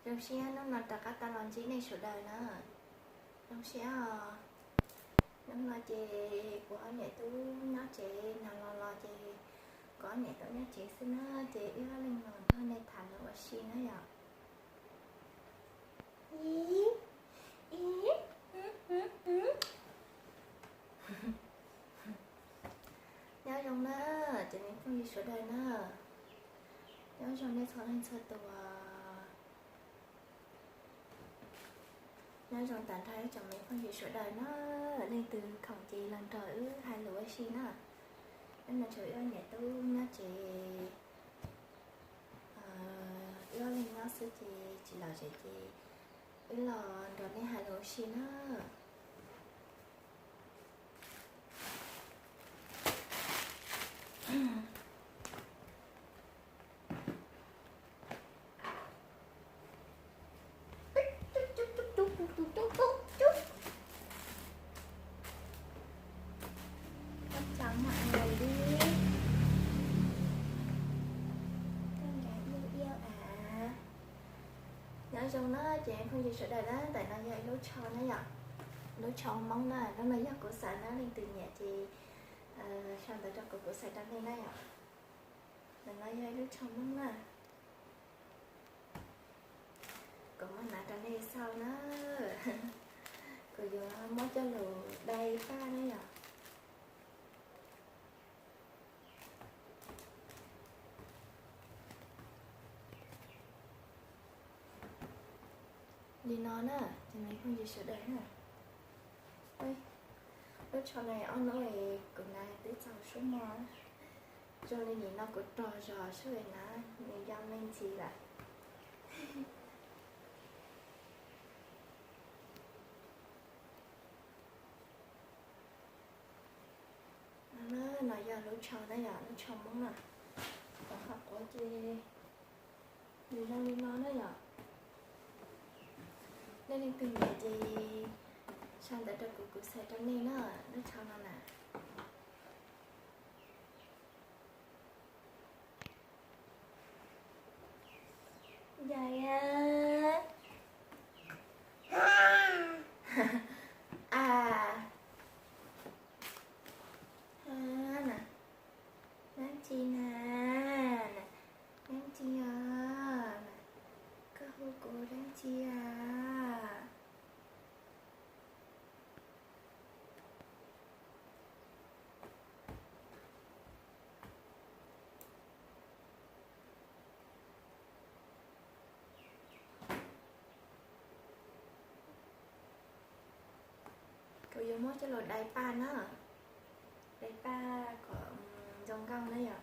Zoo siab hnub no rov qab tau los ntsib nej sawv daws na. Zoo siab os. Hnub no ces kuv ob niam tub nyob tsev, nag los los ces kuv ob niam tub nyob tsev xwb na, ces wb ob leeg los nrog nej tham lus ua si na yom. Ib, ib, nyob zoo na, cov me phooj ywg sawv daws na, nyob zoo nej txhua leej txhua tus. Nyob zoo tag nrho ib tsoom me phooj ywg sawv daws na, leej twg khoom ces los nrog wb hais lus ua si na. Hnub no tshuav wb ob niam tub nyob tsev, wb ob leeg nyob xwb ces tsis los tsev ces wb los nrog nej hais lus ua si na. Chào mọi người đi. Con gái yêu yêu à. Nyob zoo na ces phooj ywg sawv daws na, ntawm no yog ib lub tsho na yom, lub tsho Hmoob na, lub no yog kuv xaws na, leej twg nyiam ces sau ntawv rau kuv, kuv xaws rau nej na yom. Ntawm no yog ib lub tsho Hmoob na, kuv muab hnav rau nej xauj na, kuv yuav muab coj lus dai paj na yom. Li no na, cov me phooj ywg sawv daws na, lub tsho no ob hnub kuv hnav twb txaus sub mo, zoo li nim no kuv rog zog sub na, nws yog me ntsis lawm. No yog lub tsho na yom, lub tsho Hmoob na, kuv ho quav ces nws zoo li no na yom. Nej leej twg nyiam ces sau ntawv rau kuv, kuv xaws rau nej na, lub tsho no na. Dài à. À. Ha nè. Dab tsi nè? Nè. Dab tsi à? Nè. Koj hu kuv dab tsi à? Kuv yuav muab coj los dai paj na, dai paj kom zoo nkauj na yom.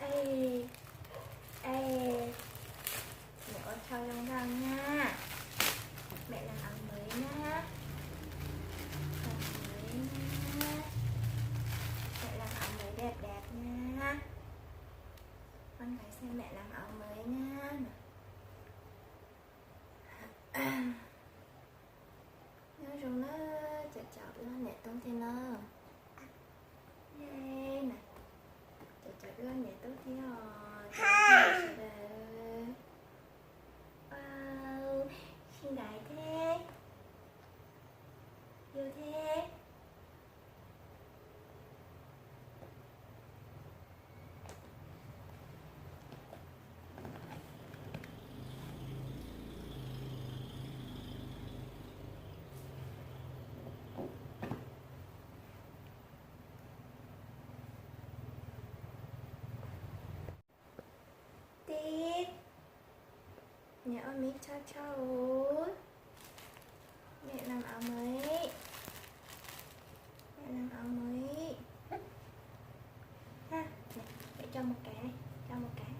Ê, ê, mẹ ua thau lông gông nha. Mẹ làm áo mới nha. Áo mới nha. Mẹ làm áo mới đẹp đẹp nha. Con gái xem mẹ làm áo mới nha. Nyob zoo na, cov cov wb niam tub thiab na. Yay na, cov cov wb niam tub thiab os, cov sawv daws. Wow, xinh gái thế. Yêu thế. Mẹ ơi, mẹ cho cho. Mẹ làm áo mới. Mẹ làm áo mới. Ha, mẹ, mẹ cho một cái này, cho một cái.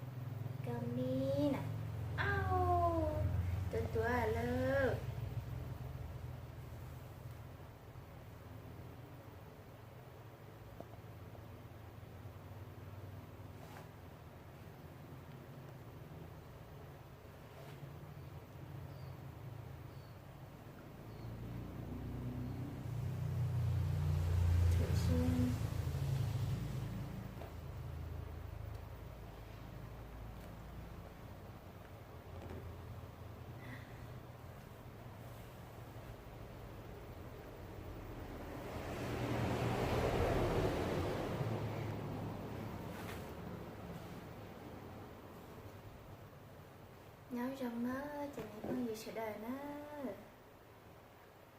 Cơm đi nè. Au, tuột tuột lơ. Nyob zoo na, ces nej phooj ywg sawv daws na.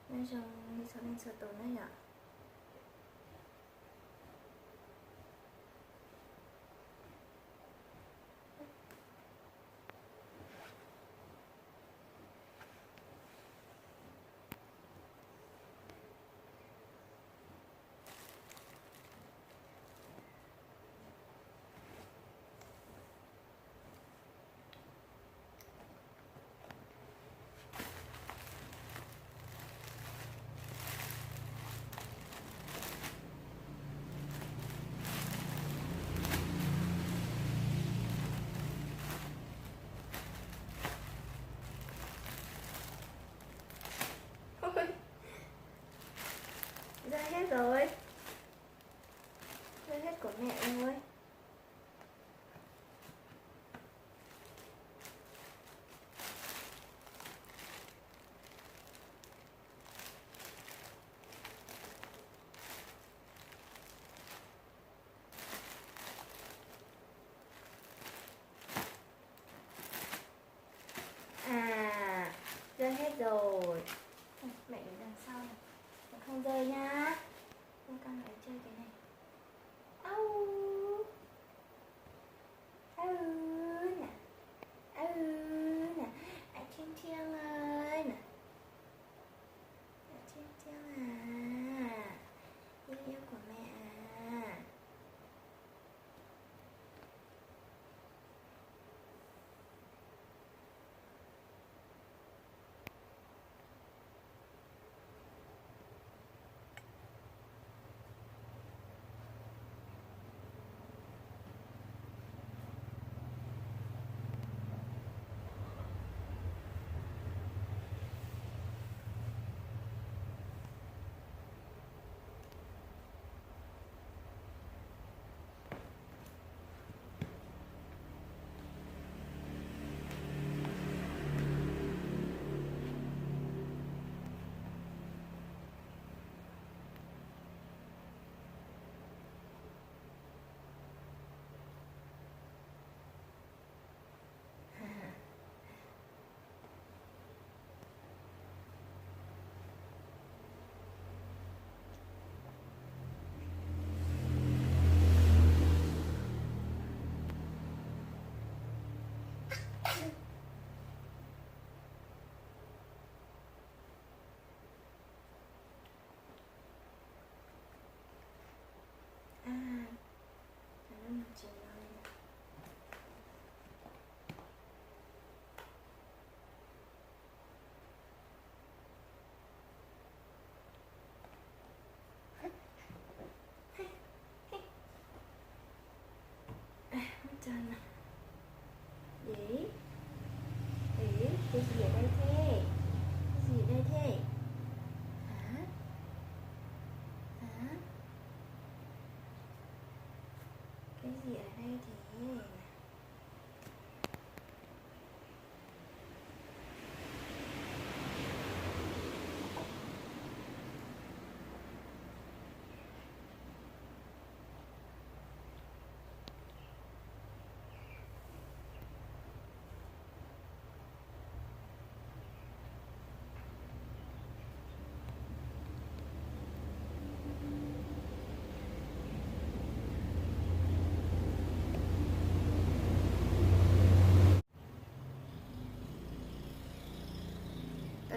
Nyob zoo nej txhua leej txhua tus na yom. Ra hết rồi. Ra hết của mẹ rồi. À, rơi hết rồi. Mẹ đứng đằng sau này. Mẹ không rơi nha. Con con ở chơi cái này. Au. Au nè. Au nè. Anh Thiên Thiên ơi nè. Anh Thiên Thiên à. Yêu yêu của mẹ à. À, thằng nó mà chịu lo đi nè. Ui, ui, cái gì ở đây thế? Cái gì ở đây thế? Hả? Hả? Cái gì ở đây thế?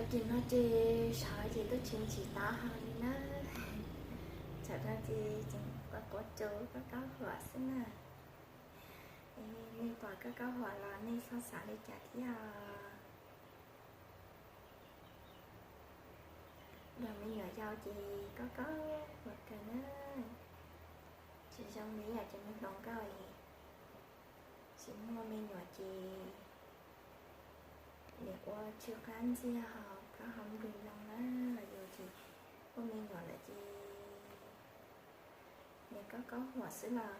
Tim no ces sawv ces tub tsis tsis taub hau li na. Tsam no ces tseem quav quav tus koj kaub huam xwb na. Nej pom koj kaub huam los nej txhob xav li cas thiab os. Yog me nyuam yaus ces koj kaub huam kawg na. Tsis zoo li yam cov me hluas nkauj es tsis muaj me nyuam ces nim ua tsw qab ntxiag ho plaub hau nplwg loo na, los yus ces muaj me nyuam lawm ces nim kaub kaub huam xwb los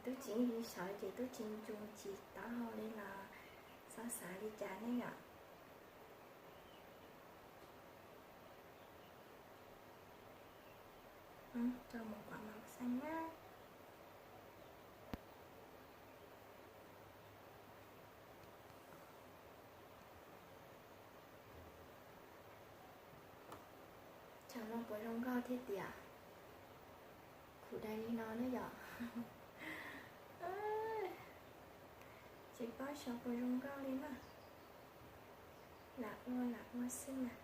tub tsis li sawv ces tub tsis tsis taub hau li los txhob xav li cas nej yom. Rau mus kom mos xeeb na. Tsam no puas zoo nkauj thiab tias khuv dai li no na yom. Tsis paub xyov puas zoo nkauj li na. Lam ua lam ua xwb mas.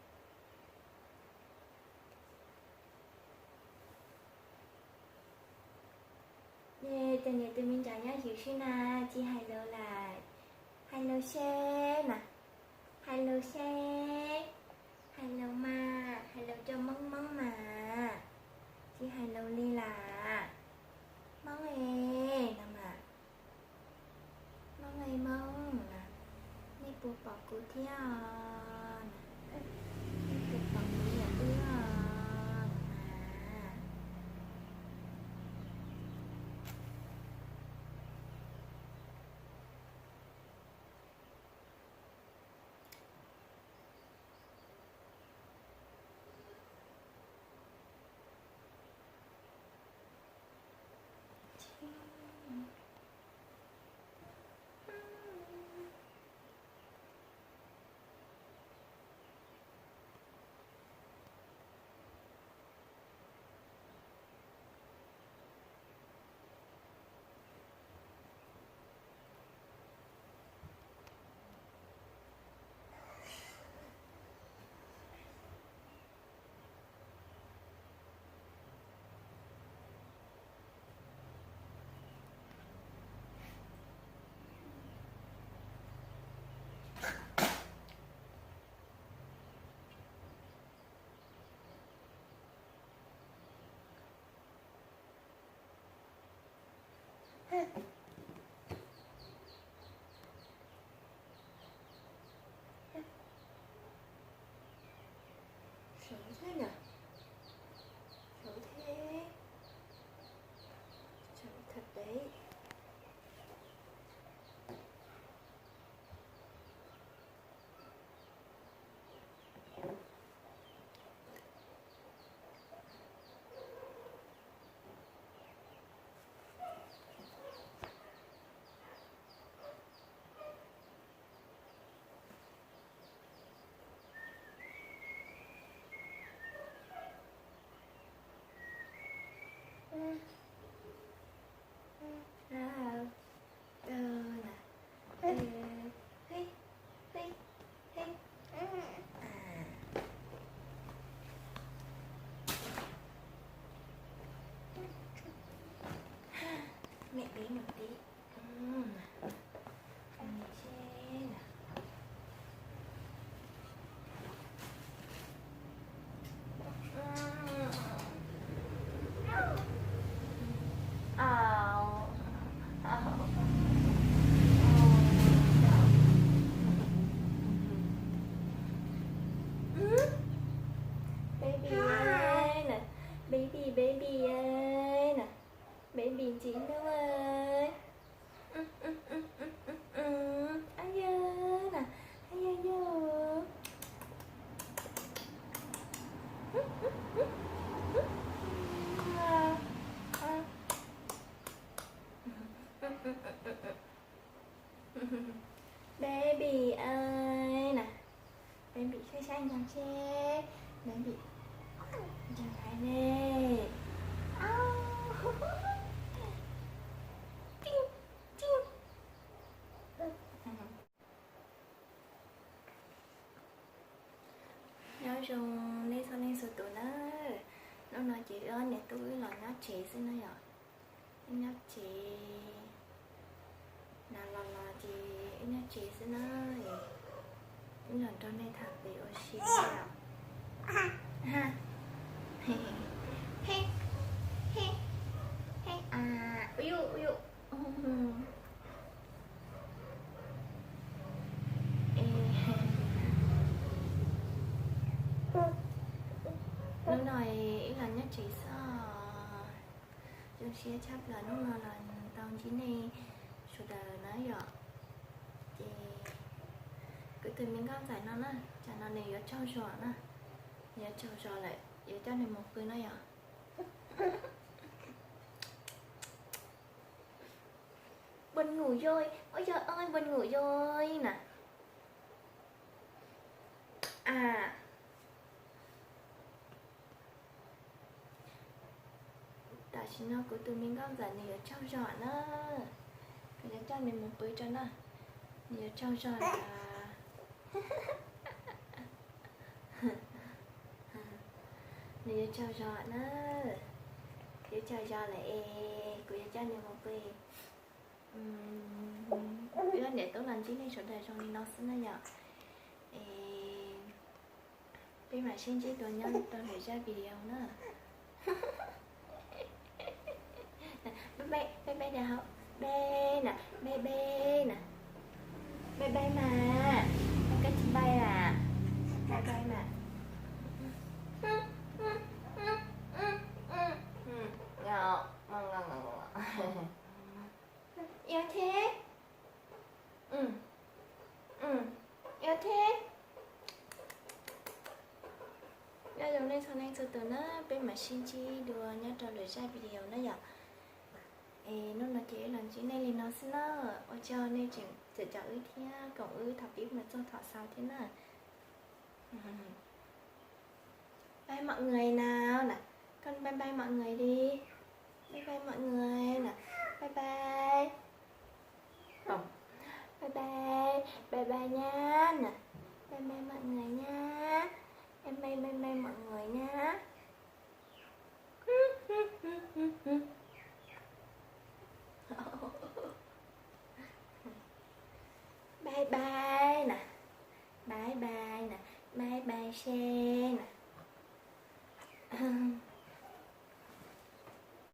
Ces niam tus me ntxhais nyob hauv sib na, tsis hais lus lawm. Hais lus seb na. Hais lus seb. Hais lus mas, hais lus cov Hmoob Hmoob mas. Tsis hais lus li lawm. Hmoob e, no mas. Hmoob e Hmoob, nej puas pom kuv thiab os? Nej puas pom kuv niam wb os mas? Sov thiab na. Sov thiab. Sov thiab peb. Mẹ bế một tí. Baby ơi nè, baby baby ơi nè, baby ntxim hlub ơi. Ây da nè, ây da da. Baby ơi nè. Baby saib saib ntsoov seb. Baby ntsoov hais ne. Au. Tink, tink. Zoo nej txhua leej txhua tus na. Hnub no ces wb ob niam tub wb los nyob tsev xwb na yom. Wb nyob tsev, nas los los ces wb nyob tsev xwb na. Wb los nrog nej tham pem ua si os. Hnub no wb los nyob tsev xwb. Zoo siab tshaj plaws hnub no los tau ntsib nej sawv daws na yom. Ces kuv tus me nkauj ntxawm no na, tsam no nws yuav tsaug zog na, nws yuav tsaug zog lawm yuav coj nws mus pw no yom. Buồn ngủ rồi, ôi giời ơi, buồn ngủ rồi nè. À, tam sim no kuv tus me nkauj ntxawm nws yuav tsaug zog na, kuv yuav coj nws mus pw tso na, nws yuav tsaug zog lawm. Nws yuav tsaug zog na, yuav tsaug zog lawm es kuv yuav coj nws mus pw. Wb ob niam tub los ntsib nej sawv daws zoo li no xwb na yom. Es peb mam sib ntsib dua nyob rau lwm zaj video na. Bye bye, bye bye, bye bye na, bye bye na, bye bye mas, koj tsis bye à, bye bye mas. Ngon, ngon, ngon, ngon. Yêu thế. Ừ. Ừ. Yêu thế. Nyob zoo nej txhua leej txhua tus na, peb mam sib ntsib dua nyob rau lwm zaj video na yom. Es hnub no ces wb los ntsib nej li no xwb na, ua tsaug nej tseem caum wb thiab koom wb thaum pib mus txog thaum xaus thiab na. Bye mọi người nào nè. Con bye bye mọi người đi. Bye bye mọi người nè. Bye bye. Ồ. Bye bye. Bye bye nhá nè. Bye bye mọi người nhá. Em bye bye bye mọi người nhá. Bye bye nè. Bye bye nè. Bye bye xe nè.